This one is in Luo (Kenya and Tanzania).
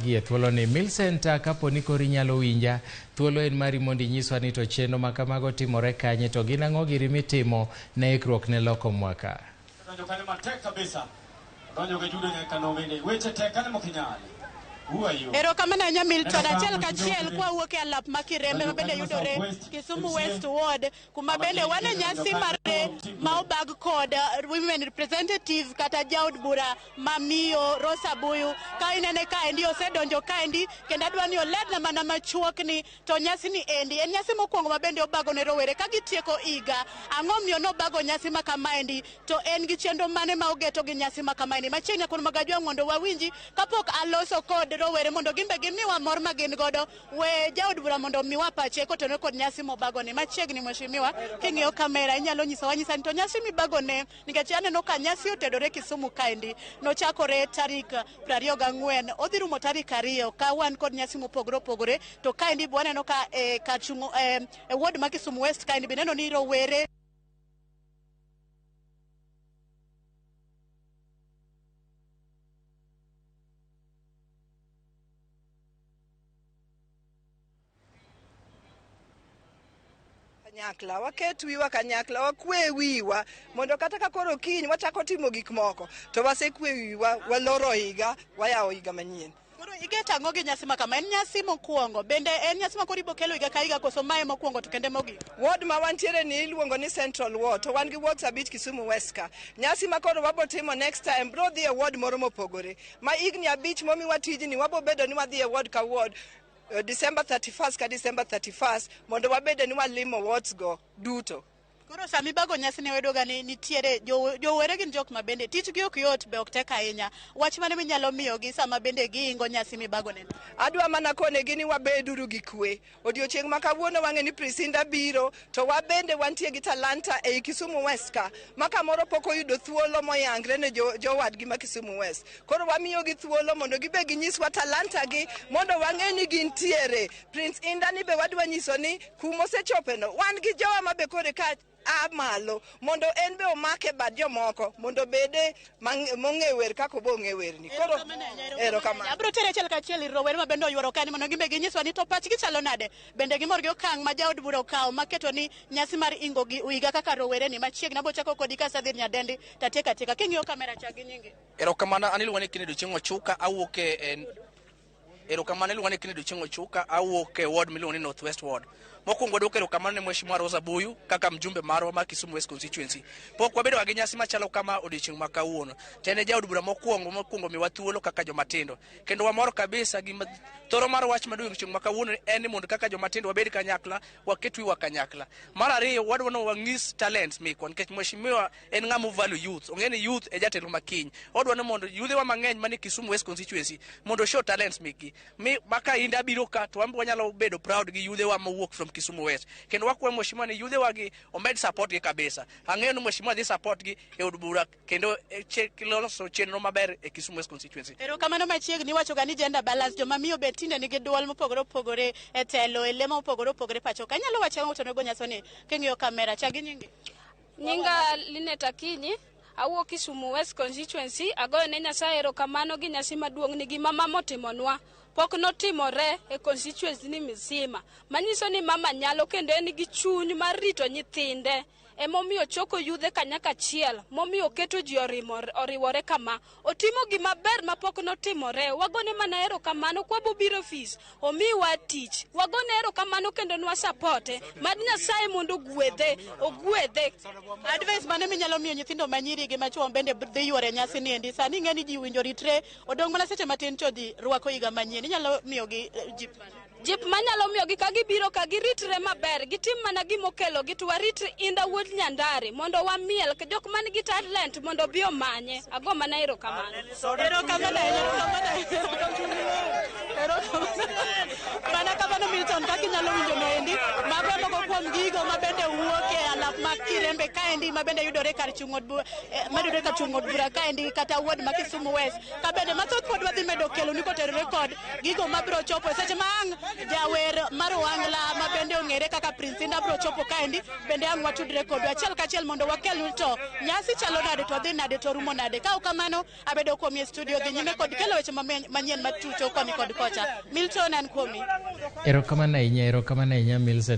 gie thuoloni. Millicent, kapo ni koro inyalo winja, thuolo en mari mondo inyiswa ni to chenro ma kamago timore kanye to gin ang'o giri mitimo ne ikruok ne loko mwaka. Donjo kanyo matek kabisa. Donjo gi judo nyaka nomine. Weche tek kanyo mokinyal. Erokamano ahinya Milton. Achiel kachiel kwawuok e alap ma Kirembe ma bende yudore Kisumu West Ward, kuma bende wan e nyasi mare ma obag kod women representative kata jaod bura ma miyo Rosa Buyu. Ka inene kaendi osedonjo kaendi, kendo adwa ni olerna mana machuok ni to nyasi ni endi en nyasi mokwongo ma bende obago ne rowere ka gitieko higa. Ang'o miyo nobago nyasi ma kamaendi, to en gi chenro mane ma ogeto gi nyasi ma kamaendi? Machiegni kuom Magajwang' mondo wawinji kapok aloso kod rowere mondo gin be gimiwa mor ma gin godo. We jaod bura mondo omiwa pache kotenore kod nyasi mobagoni. Machiegni mheshimiwa, king'iyo kamera inyalo nyisowa nyisa ni to nyasi mibagone, nikech aneno ka nyasi otedore Kisumu kaendi, nochakore tarik 24, odhi rumo tarik 2 ka wan kod nyasi mopogore opogore. To kaendi be waneno ka kar chung' e ward ma Kisumu West kaendi be neno ni rowere kanyakla, waket wiwa kanyakla, wakwe wiwa mondo kata ka koro kiny wachako timo gik moko to wasekwe wiwa, waloro higa, wayawo higa manyien. Koro iketo ang'o gi nyasi ma kama? En nyasi mokwongo, bende en nyasi ma koro ibo kelo higa ka higa koso mae mokwongo to kende mogik? Ward ma wantiere ni iluongo ni Central Ward, to wan gi wards 5 Kisumu West ka. Nyasi ma koro wabo timo next time bro dhi e ward moro mopogore. Ma higni 5 momiwa tijni wabo bedo ni wadhi e ward ka ward, December 31 ka December 31 mondo wabede ni walimo wards go duto. Koro sama ibago nyasi ne wayudo ga ni nitiere jowere gin jok ma bende tijgi ok yot be ok tek ahinya. Wach mane minyalo miyogi sama bende giingo nyasi mibago neno? Adwa mana konegi ni wabeduru gi kwe. Odiochieng' ma kawuono wang'e ni Priscinda biro, to wabende wantie gi talanta ei Kisumu West ka, ma kamoro pok oyudo thuolo moyangre ne jowadgi ma Kisumu West. Koro wamiyogi thuolo mondo gibe ginyiswa talanta gi, mondo wang'e ni gintiere. Prince Indah ni be wadwa nyiso ni kumosechopeno, wan gi jowa ma be kore ka a malo, mondo en be omake bad jomoko, mondo obede mong'e wer kaka obo ng'e werni. Koro erokamano. Abiro tere achiel kachiel ir rowere ma bende oyuoro kani mondo gin be ginyiswa ni to pachgi chalo nade. Bende gimor gi okang' ma jaod bura okawo maketo ni nyasi mar ingo gi higa kaka rowere ni machiegni. Abiro chako kodi ka asedhi Nyadendi tatieko atieka. King'iyo kamera chak gi nyingi. Erokamano, an iluonga ni Kennedy Ochieng' Ochuka, awuok e erokamano, iluonga ni Kennedy Ochieng' Ochuka, awuok e ward miluongo ni North West Ward. Mokwongo waduoko erokamano ne Mheshimiwa Rosa Buyu kaka mjumbe marwa mar Kisumu West Constituency. Pok wabedo gi nyasi machalo kama odiochieng' ma kawuono. To en e jaod bura mokwongo miwa thuolo kaka jomatindo. Kendo wamor kabisa gi thoro mar wach maduong' odiochieng' ma kawuono en ni mondo kaka jomatindo wabed kanyakla, waket wiwa kanyakla. Mar ariyo, wadwa ni wang'is talents mekwa nikech Mheshimiwa en ng'ama value youth. Ong'e ni youth e jatelo ma kiny. Odwa ni mondo yudhewa mang'eny manie Kisumu West Constituency mondo show talents mekgi. Mi maka Indah biro ka to wan be wanyalo bedo proud gi yudhewa mowuok from Kisumu West. Kendo wakwayo Mheshimiwa ni yudhewa gi omed support gi kabisa. Ang'eyo ni Mheshimiwa dhi support gi e od bura kendo loso chenro maber e Kisumu West Constituency. Erokamano machiegni, iwacho ga ni gender balance, joma miyo be tinde nigi duol mopogore opogore e telo, e lemo mopogore opogore pacho ka. Inyalo wacho ang'o to nego nyasoni king'iyo kamera? Chak gi nyingi. Nyinga Linet Akinyi, awuok Kisumu West Constituency. Agoyo ne Nyasaye erokamano gi nyasi maduong' ni gima mama otimonwa pok notimore e constituency ni mzima. Manyiso ni mama nyalo kendo en gi chuny mar rito nyithinde. Emomiyo choko yudhe kanyaka achiel, momiyo oketo ji oriwore kama. Otimo gima ber ma pok notimore. Wagone mana erokamano kwa bobiro ofis, omiwa tich. Wagone erokamano kendo nwa supporte. Mad Nyasaye mondo ogwedhe, ogwedhe. Advice mane minyalo miyo nyithindo ma nyiri gi machuo bende dhi yuore nyasi ni endi? Sani ing'e ni ji winjo ritre, odong' mana seche matin to ji rwako higa manyien. Inyalo miyogi jip mane? Jip manyalo miyogi ka gibiro ka giritre maber, gitim mana gimokelogi to warit Indah wuod Nyandari mondo wamiel, jok man gi talent mondo obi omanye. Ago mana erokamano. Erokamano ahinya, erokamano ahinya. Erokamano. Mana kamano Milton, kaka inyalo winjo noendi, mago moko kuom gigo ma bende wuok e alap ma Kirembe. Kirembe kaendi ma bende yudore kar chung' od mayudore kar chung' od bura kaendi kata ward ma Kisumu West. Ka bende mathoth pod wadhi medo kelo ni kotenore kod gigo mabiro chopo e seche ma ang' jawer mar Ohangla ma bende ong'ere kaka Prince Indah biro chopo kaendi, bende ang' watudre kodwa achiel kachiel mondo wakelnu to nyasi chalo nade, to dhi nade, to rumo nade. Ka ok kamano, abedo kuomi e studio dhi nyime kod kelo weche manyien matucho koni kod kocha. Milton, an kuomi. Erokamano ahinya, erokamano ahinya, Millicent.